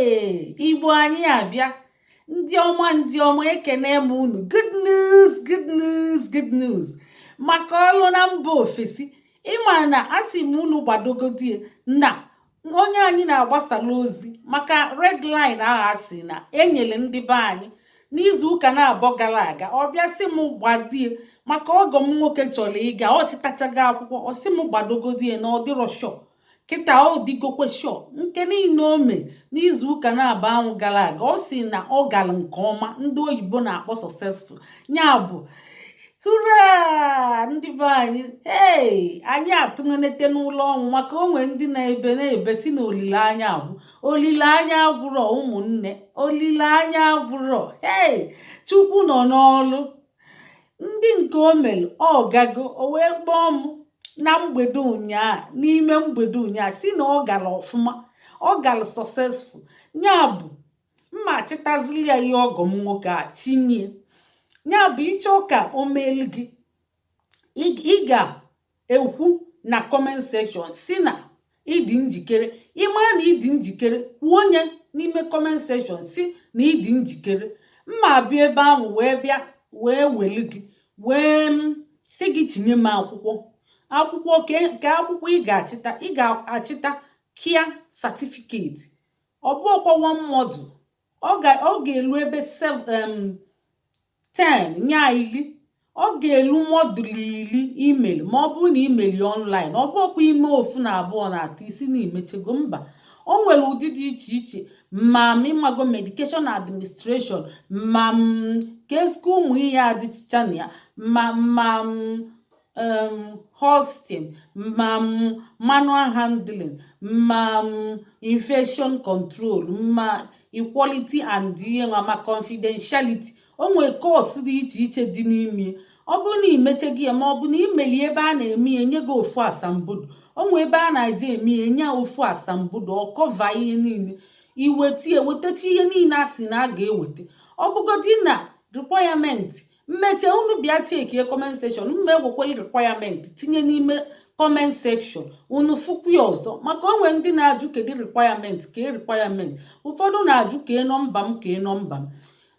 Hey! Igbo anyị abịa! Ndị ọma, ndị ọma, ekene m unu. Good news, good news, good news maka ọlụ na mba ofesi. Ịma na asị m unu gbadogodie na onye anyị na-agbasara ozi maka red line ahụ, asị na enyere ndị be anyị n'izu ụka na-abụọ gara aga. Ọ bịa sị m gbadie maka ọgọ m nwoke chọrọ ịga. Ọ chịtachago akwụkwọ. Ọ sị m gbadogodie na ọ dịrọ sure. Kịta ọ dịgokwe sure. Nke niile o mee n'izu ụka na-abụ anwụ gara aga, ọ sị na ọ gara nke ọma, ndị oyibo na-akpọ successful. Ya bụ hurrah, ndị be anyị! Hey, anyị atụnete n'ụlọ ọnwụ maka onwe ndị na-ebe na-ebe si na olileanya agwụ. Olileanya agwụrọ, ụmụnne, olileanya agwụrọ. Hey, Chukwu nọ n'ọlụ. Ndị nke o mere, ọ gago. O wee kpọọ m na mgbede ụnyaa, n'ime mgbede ụnyaa, si na ọ gara ọfụma, ọ gara successful. Ya bụ mma chịtazili ya ihe ọgọ m nwoke a tinye. Ya bụ ịchọ ka o meelu gị, ị ga-ekwu na comment section si na ịdị njikere. Ịmara na ịdị njikere, kwuo onye n'ime comment section si na ịdị njikere. Mma abịa ebe ahụ wee bịa wee welu gị, wee si gị tinye m akwụkwọ. Akwụkwọ ka akwụkwọ ị ga-achịta, ị ga-achịta KIA certificate. Ọ bụghịkwa one module, ọ ga-elu ebe 10 nya 10. Ọ ga-elu module 10 email ma ọ bụrụ na email online. Ọ bụrụkwa ime ofu na abụọ na atọ isi na imechego, mba. O nwere ụdị dị iche iche, ma ịmago medication administration, ma ka ezigbo ụmụ ihe adịchicha na ya, ma hosting, ma manual handling, ma infection control, ma equality and ihe nwa, ma confidentiality. O nwere course dị iche iche dị n'ime. Ọ bụrụ na imecheghị ya, ma ọ bụ na imeli ebe a na-eme ya, enye gị ofu asambodo. O nwee ebe a na-eje eme ya, enye ofu asambodo, ọ cover ihe niile. Iweta ewetacha ihe niile a sị na a ga-eweta. Ọ bụgodi na requirement mmeche, unu bịa checkie comment section. Mma ewekweli requirement tinye n'ime comment section, unu fụkwa ya ọzọ, maka onwe ndị na-ajụ kedu requirement, kee requirement. Ụfọdụ na-ajụ kee nọmba m, kee nọmba m.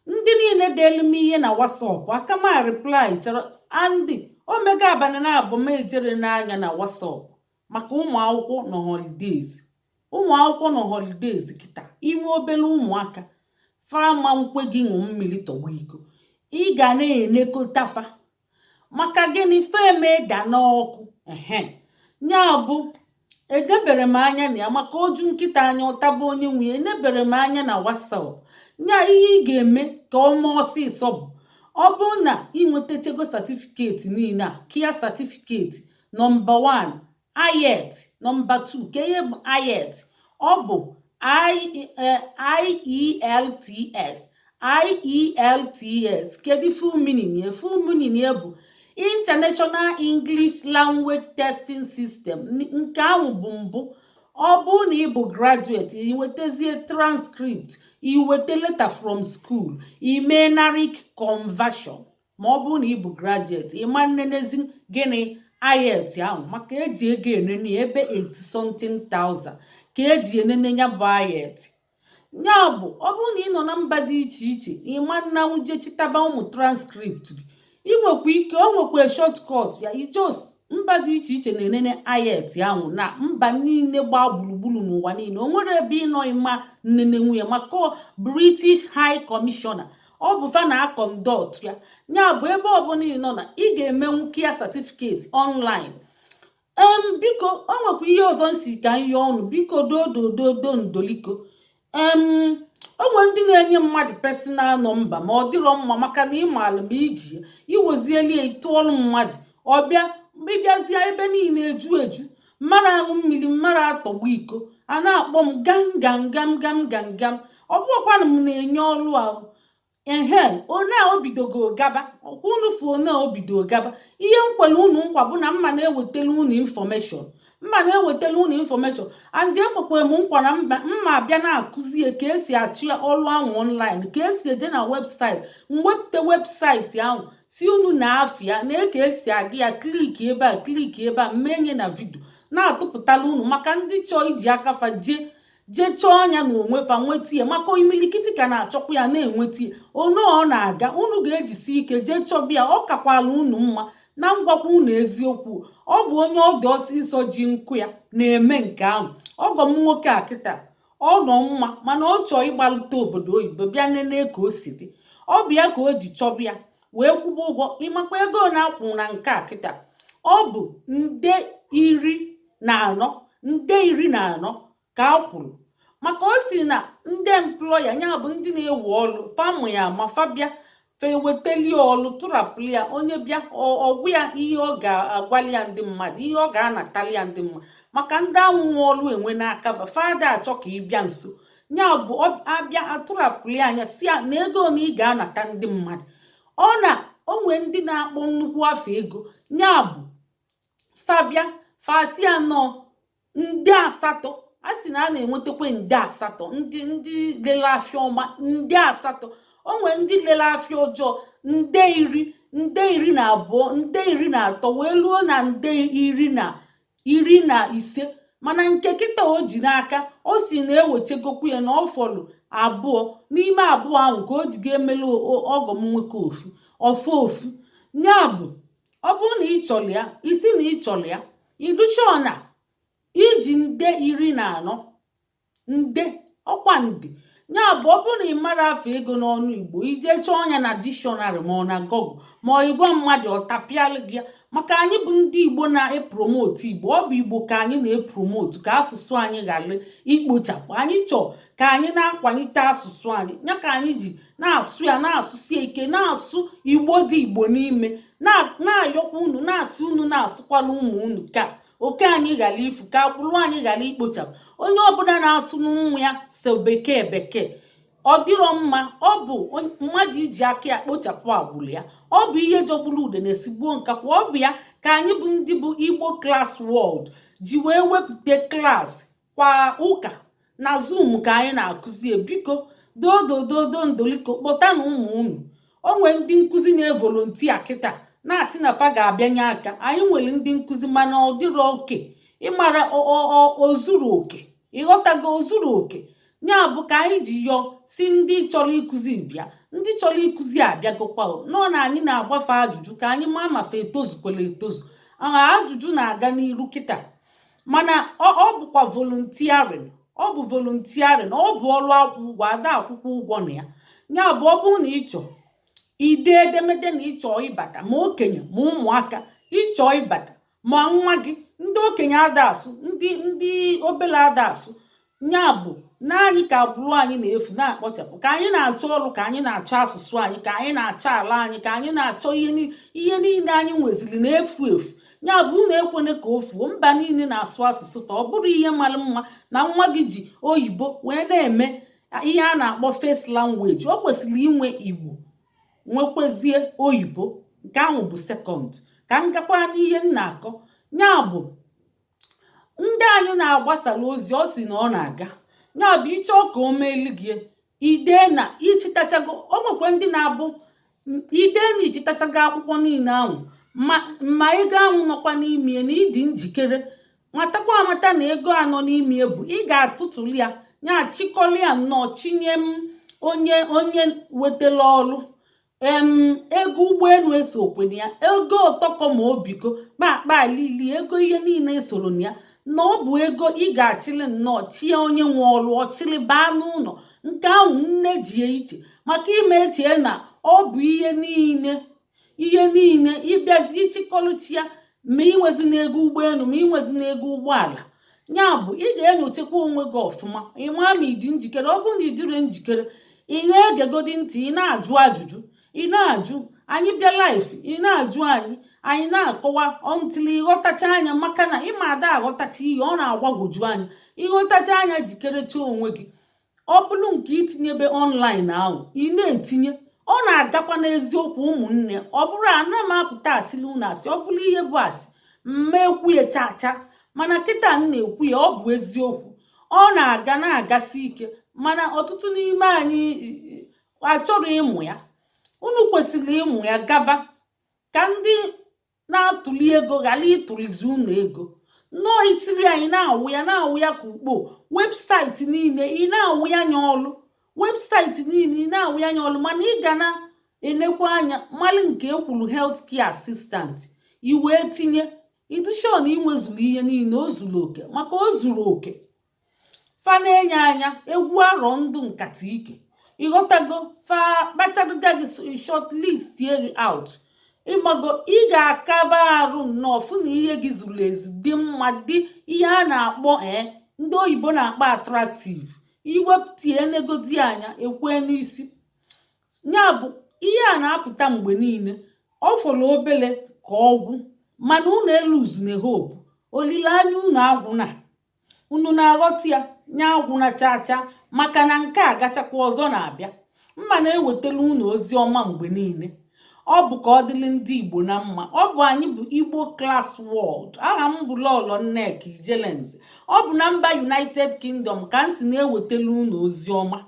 Ndị niile deelu m ihe na WhatsApp, aka ma reply chọrọ andị omega abalị na-abụ m ejere n'anya na WhatsApp, maka ụmụ akwụkwọ nọ holidays. Ụmụ akwụkwọ nọ holidays kịta. Inwe obere ụmụaka, fama nkwe gị ṅụ mmiri tọgbọ iko. Ị ga na-enekọta fa. Maka gịnị? Feme da n'ọkụ ehe. Ya bụ edebere m anya na ya, maka oju nkịta anya ọtaba onye nwunye. Enebere m anya na WhatsApp. Nya ihe ị ga-eme ka ọ mee ọsịsọ bụ, ọ bụrụ na ị nwetachego certificate niile a, KIA certificate nọmba 1, IELTS nọmba 2. Ka ihe bụ IELTS? Ọ bụ IELTS. IELTS, kedu full meaning ya? Full meaning ya bụ International English Language Testing System. Nke ahụ bụ mbụ. Ọ bụrụ na ị bụ graduate, ị nwetazie transcript, ị weta letter from school, ime NARIC conversion. Ma ọ bụrụ na ị bụ graduate, ị ma nnenezi gịnị IELTS ahụ, maka eji ego enene ebe 80 something thousand ka eji enene ya bụ IELTS. Ya bụ ọ bụrụ na ị nọ na mba dị iche iche, ịma nnanwu je chitaba ụmụ transcript gị. Ị nwekwa ike, o nwekwa shortcut ya. Ijos mba dị iche iche na-enene IELTS ahụ na mba niile gbaa gburugburu n'ụwa niile. O nwere ebe ịnọ ịma nnene nwunye, maka British High Commissioner ọ bụ fa na a-conduct ya. Ya bụ ebe ọbụla ị nọ na ị ga-emenwu KIA certificate online. Biko, o nwekwa ihe ọzọ nsi ka nye ọnụ. Biko, dodododo ndoliko. O nwere ndị na-enye mmadụ personal number, ma ọ dịrọ mma, maka na ịmaala ma iji ya iwezieli ya ịtụọlụ mmadụ. Ọbịa ịbịazie ebe niile eju eju, mmadụ aṅụ mmiri, mmadụ atọgbu iko, a na-akpọ m gam gam gam gam gam gam. Ọ bụrụkwanụ m na-enye ọrụ ahụ ehe. One a obidogo gaba ọkwa unu fu. One a obido gaba. Ihe nkwere unu nkwa bụ na mma na-ewetara unu information, mma na-ewetara unu information. And ekwekwere m nkwa na mma abịa na-akụzi ya ka esi achụ ọrụ ahụ online, ka esi eje na website, mwepụta website ahụ, si unu na afịa na ka esi aga ya, click ebe a, click ebe a, mmenye na video na-atụpụtala unu, maka ndị chọọ iji aka fa jee. Jee chọọ anya na onwe fa nweta ya, maka imilikiti ka na-achọkwa ya na-enweta ya. Onu ọ na-aga, unu ga-ejisi ike jee chọba ya. Ọ kakwala unu mma na ngwakwa unu eziokwu. Ọ bụ onye ọ dị ọsịsọ ji nkụ ya na-eme nke ahụ. Ọgọ m nwoke a kịta ọ nọ mma, mana ọ chọọ ịgbalite obodo oyibo bịa nene ka o si dị. Ọ bụ ya ka o ji chọba ya wee kwụba ụgwọ. Ịmakwa ego na-akwụ na nke a kịta? Ọ bụ nde 14, nde 14 ka a kwụrụ, maka o si na ndị employer ya bụ ndị na-ewe ọlụ famụ ya ma fa bịa, fa ewetali ọlụ tụrapụli ya. Onye bịa, ọgwụ ya ihe ọ ga-agwali ya ndị mmadụ, ihe ọ ga-anatali ya ndị mmadụ, maka ndị anwụ nwe ọlụ enwe n'aka fada achọ ka ị bịa nso ya bụ abịa atụrapụli anya si ya na ego na ị ga-anata ndị mmadụ. Ọ na onwe ndị na-akpọ nnukwu afọ ego ya bụ fabia fasi anọ nde 8. A sị na a na-enwetakwa nde 8, ndị lele afịa ọma nde 8. O nwere ndị lele afịa ọjọọ nde 10, nde 12, nde 13, wee luo na nde iri na 15. Mana nke kịta o ji n'aka, o si na ewechegokwu ya na ọ fọlụ abụọ. N'ime abụọ ahụ ka o ji ga-emelu ọgọ m nwoke ofu ọfụ ofu. Ya bụ, ọ bụrụ na ị chọrọ ya, isi na ị chọrọ ya, iduchọ na iji nde 14, nde ọkwa nde. Ya bụ, ọ bụrụ na ị mara afọ ego n'ọnụ Igbo, ije chọọ ya na dictionary ma ọ na Google, ma ọ ịgwa mmadụ, ọ tapịalụ gị ya. Maka anyị bụ ndị Igbo na-epromote Igbo, ọ bụ Igbo ka anyị na-epromote, ka asụsụ anyị ghara ikpochapụ. Anyị chọọ ka anyị na-akwalite asụsụ anyị, ya ka anyị ji na-asụ ya, na-asụsi ike, na-asụ Igbo dị Igbo n'ime, na-ayọkwa unu, na-asị unu na-asụkwala ụmụ unu, ka oke anyị ghara ifu, ka agbụrụ anyị ghara ikpochapụ. Onye ọbụla na-asụ n'ụmụ ya so bekee bekee, ọ dịrọ mma. Ọ bụ mmadụ iji aka ya kpochapụ agbụrụ ya. Ọ bụ ihe jọgburu ude na-esigbuo nkakwa. Ọ bụ ya ka anyị bụ ndị bụ Igbo Class World ji wee wepụta class kwa ụka na Zoom ka anyị na-akụzi. Biko, dodododo ndoliko, kpọta na ụmụ unu. O nwee ndị nkụzi na-evolunteer kịta na-asị na fa ga-abịanye aka. Anyị nwere ndị nkụzi, mana ọ dịrọ oke ịmara ozuru oke. Ịghọtago? Ozuru oke. Ya bụ ka anyị ji yọọ si ndị chọrọ ịkụzi bịa. Ndị chọrọ ịkụzi abịagokwa nọ na anyị na-agbafe ajụjụ ka anyị maa ma fa etozukwala etozu. Aha ajụjụ na-aga n'iru kịta, mana ọ bụkwa volunteering. Ọ bụ volunteering, ọ bụ ọrụ akwụ ụgwọ, ada akwụkwọ ụgwọ na ya. Ya bụ, ọ bụrụ na ị chọọ ide edemede na ịchọọ ịbata, ma okenye ma ụmụaka, ịchọọ ịbata ma nwa gị, ndị okenye ada asụ, ndị obele ada asụ. Ya bụ naanị ka agbụrụ anyị na-efu na-akpọchapụ, ka anyị na-achọ ọrụ, ka anyị na-achọ asụsụ anyị, ka anyị na-achọ ala anyị, ka anyị na-achọ ihe niile anyị nweziri na-efu efu. Ya bụ, unu ekwene ka o fuo. Mba niile na-asụ asụsụ ka ọ bụrụ ihe mara mma na nwa gị ji oyibo wee na-eme ihe a na-akpọ first language. Ọ kwesịrị inwe Igbo, nwekwezie oyibo, nke ahụ bụ second. Ka m gakwa n'ihe m na-akọ. Ya bụ, ndị anyị na-agbasara ozi, ọ sị na ọ na-aga. Ya bụ, ịchọọ ka o meelu gị, ide na ichitachago. O nwekwa ndị na-abụ ide na ichitachago akwụkwọ niile ahụ, ma ego ahụ nọkwa n'ime na ịdị njikere. Matakwa amata na ego anọ n'ime bụ ị ga-atụtụli ya, ya chịkọli ya nnọọ, chinye m onye wetara ọrụ. Ego ụgbọelu esokwana ya, ego ọtọkọ ma obiko kpakpa alili, ego ihe niile esoro na ya, na ọ bụ ego ị ga-achịlị nnọọ chie onye nwe ọrụ, ọchịlị baa n'ụlọ. Nke ahụ nne ji iche maka ime echie na ọ bụ ihe niile, ihe niile ịbịazi ịchịkọlụchi ya, ma inwezi n'ego ụgbọelu, ma inwezi n'ego ụgbọala. Ya bụ, ị ga-enyochakwa onwe gị ọfụma, ịma ma ị dị njikere. Ọ bụrụ na ị dịrị njikere, ị na-egegodi ntị, ị na-ajụ ajụjụ, ị na-ajụ anyị bịa live, ị na-ajụ anyị, anyị na-akọwa ọntịlị ịghọtacha anya, maka na ịma ada aghọtacha ihe ọ na-agbagwoju anya. Ịghọtacha anya, jikerecha onwe gị. Ọ bụrụ nke itinyebe online ahụ ị na-etinye, ọ na-agakwa n'eziokwu. Ụmụnne, ọ bụrụ ana m apụta asịrị unu asị, ọ bụrụ ihe bụ asị, mma ekwu ya chaa chaa. Mana kịta m na-ekwu ya, ọ bụ eziokwu. Ọ na-aga, na-agasi ike, mana ọtụtụ n'ime anyị achọrọ ịmụ ya. Unu kwesịrị ịmụ ya gaba, ka ndị na-atụli ego ghara ịtụlizi unu ego. Nnọọ itiri anyị na-awụ ya, na-awụ ya ka ukpo. Website niile ị na-awụ ya anya ọlụ, website niile ị na-awụ ya anya ọlụ, mana ị ga na-enekwa anya mmalụ nke ekwuru health care assistant, i wee tinye idushon. Inwezuru ihe niile, o zuru oke, maka o zuru oke. Fa na-enye anya egwu arọ ndụ nkata ike, ịghọtago? Fa kpacharuga gị, short list gị out. Ịmago, ị ga-akaba arụ nnọọ fụ na ihe gị zuru ezu, dị mma, dị ihe a na-akpọ ndị oyibo na-akpọ attractive. Iwepụta negodi anya ekwe n'isi ya bụ ihe a na-apụta mgbe niile. Ọ fọrọ obele ka ọgwụ, mana unu eluzune hope, olileanya unu agwụna. Unu na-aghọta ya? Nya agwụna chaa chaa, maka na nke a gachakwa, ọzọ na-abịa. Mma na-ewetara unu ozi ọma mgbe niile. Ọ bụ ka ọ dịrị ndị Igbo na mma. Ọ bụ anyị bụ Igbo Class World. Aha m bụ Lọlọ Nneka Ijelenze. Ọ bụ na mba United Kingdom ka m si na-ewetara unu ozi ọma.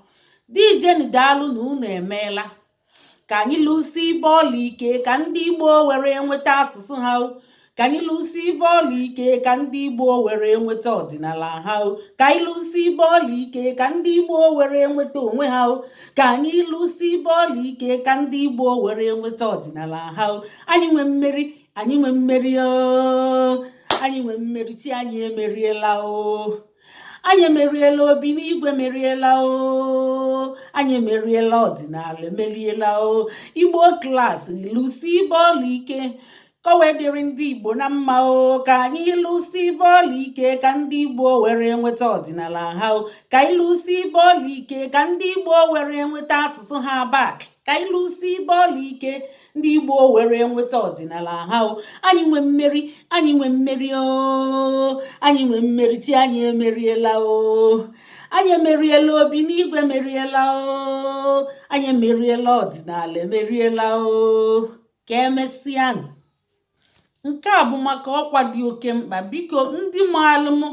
Dijeni, daalụ na unu emeela. Ka anyị lụsi bọọlụ ike, ka ndị Igbo were nweta asụsụ ha. Ka anyị lụsi bọọlụ ike, ka ndị Igbo were nweta ọdịnala ha. Ka anyị lụsi bọọlụ ike, ka ndị Igbo were nweta onwe ha. Ka anyị lụsi bọọlụ ike, ka ndị Igbo were nweta ọdịnala ha. Anyị nwe mmeri, anyị nwe mmeri o, anyị nwe mmeri. Chi anyị emeriela o, anyị emeriela. Obi n'igwe meriela o, anyị emeriela. Ọdịnala emeriela o. Igbo Class, lụsi bọọlụ ike ka o wee dịrị ndị Igbo na mma o. Ka anyị lụsi bọọlụ ike, ka ndị Igbo were nweta ọdịnala ha o. Ka anyị lụsi bọọlụ ike, ka ndị Igbo were nweta asụsụ ha back. Ka anyị lụsi bọọlụ ike, ndị Igbo were nweta ọdịnala ha o. Anyị nwe mmeri, anyị nwe mmeri o, anyị nwe mmeri. Chi anyị emeriela o, anyị emeriela. Obi n'igwe meriela o, anyị emeriela. Ọdịnala emeriela o. Ka emesịanụ. Nke a bụ maka ọkwa dị oke mkpa. Biko, ndị maalụ m,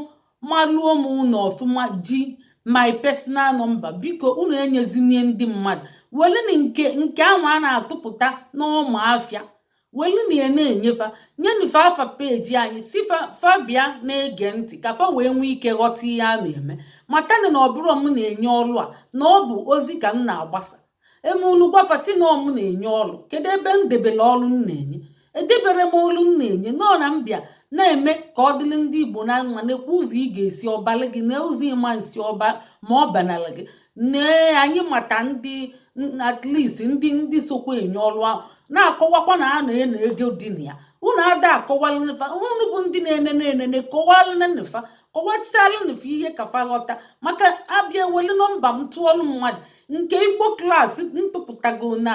malụọ m unu ọfụma, ji my personal number, biko unu enyezinie ndị mmadụ. Welụnụ nke ahụ a na-atụpụta n'ụmụ afịa, welụnụ ya na-enyefa, nyenufe afa peji anyị, si fa bịa na-ege ntị, ka fa wee nwee ike ghọta ihe a na-eme. Matana na ọ bụrụ m na-enye ọlụ a, na ọ bụ ozi ka m na-agbasa eme. Unu gwafa si na ọ m na-enye ọlụ. Kedu ebe m debere ọlụ m na-enye? Edebere m olu m na-enye nọọ na mbịa na-eme ka ọ dịrị ndị Igbo na mma. Nekwa ụzọ ị ga-esi ọbalị gị na ụzọ ịma nsi ọba ma ọ banala gị. Nee anyị mata ndị, at least ndị sokwa enye ọlụ ahụ na-akọwakwa na a na-eno ego dị na ya. Unu ada akọwalụ, unu bụ ndị na-enene enene, kọwalụ nfa, kọwachalụ nfa ihe ka fa ghọta. Maka abịa wele nọmba m tụọlụ mmadụ nke Igbo Class ntụpụtago na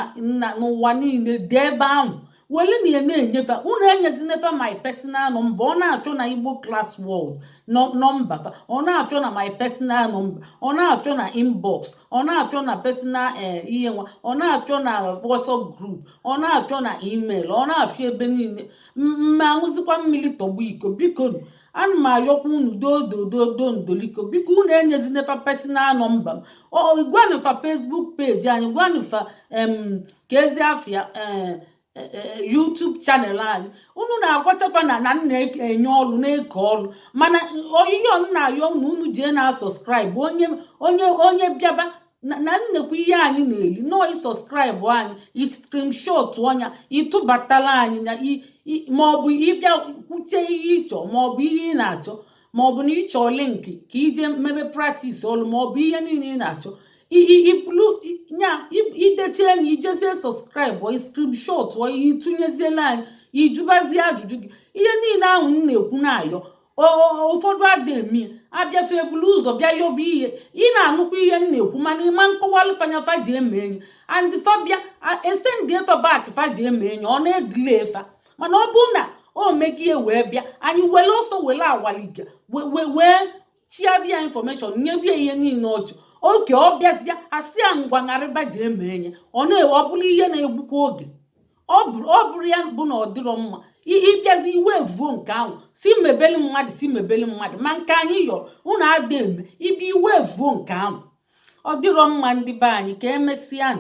n'ụwa niile dị ebe ahụ, wele na ya na-enyefe. Unu enyezinefa my personal number. Ọ na-achọ na Igbo Class World nọmba fa, ọ na-achọ na my personal number, ọ na-achọ na inbox, ọ na-achọ na personal ihe nwa, ọ na-achọ na WhatsApp group, ọ na-achọ na email, ọ na-achọ ebe niile. Mma aṅụzikwa mmiri tọgbu iko. Biko, ana m ayọkwa unu dodododo ndoliko. Biko, unu enyezinefa personal number m. Gwanụfa Facebook page anyị, gwanụfa ka ezi afịa YouTube channel anyị. Unu na-agwachafa na nna enye ọlụ, na-eke ọlụ, mana oyiyo nna ayọ unu, unu jee na subscribe. Onye bịaba na nnekwu ihe anyị na-eli nọọ, ị subscribe anyị, screenshot ọnya, ịtụbatala anyị na maọbụ ịbịa kwuche ihe ịchọ, maọbụ ihe ị na-achọ, maọbụ na ịchọ link ka ije mebe practice ọlụ, maọbụ ihe niile ị na-achọ, ibulu nya idechi enyi, ijezie subscribe, screenshot, ihe ịtụnyeziela anyị, ijubazie ajụjụ gị. Ihe niile ahụ m na-ekwu na-ayọ, ụfọdụ ada eme. Abịafe ebulu ụzọ bịa yọba ihe. Ị na-anụkwa ihe m na-ekwu, mana ịma nkọwalụ fanyafa ji eme enyi and fabia esendị efa back, fa ji eme enyi, ọ na-edile efa. Mana ọ bụrụ na o megie wee bịa, anyị were ọsọ were awaliga wee chiabịa information, nyebie ihe niile ọchụ oke. Ọ bịazịa, asị ya ngwa ṅarịba ji eme enyi. Ọ na ọ bụrụ ihe na-egbukwa oge, ọ bụrụ ya bụ na ọ dịrọ mma ịbịazi iwe vuo nke ahụ, si mebeli mmadụ, si mebeli mmadụ. Ma nke anyị yọrọ unu ada eme, ịbịa iwe vuo nke ahụ, ọ dịrọ mma. Ndị be anyị, ka emesịa.